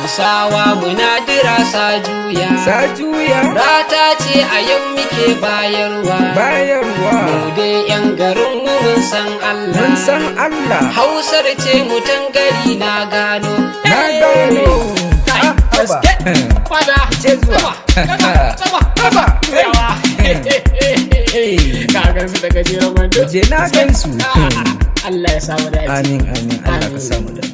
Hausawa muna dira sa juya. Sa juya. Rata ce a yau muke bayarwa. Bayarwa. Mu dai 'yan garin mu mun san Allah. Mun san Allah. Hausar ce mutan gari na gano. Na gano. Kai, Ah, haba. gaske. Fada. Ce zuwa. Sama, sama, Haba. Yawa. Hey. Ka gansu da gajeren wando. Je na gansu. Allah ya samu dace. Amin, amin. Allah ka samu dace.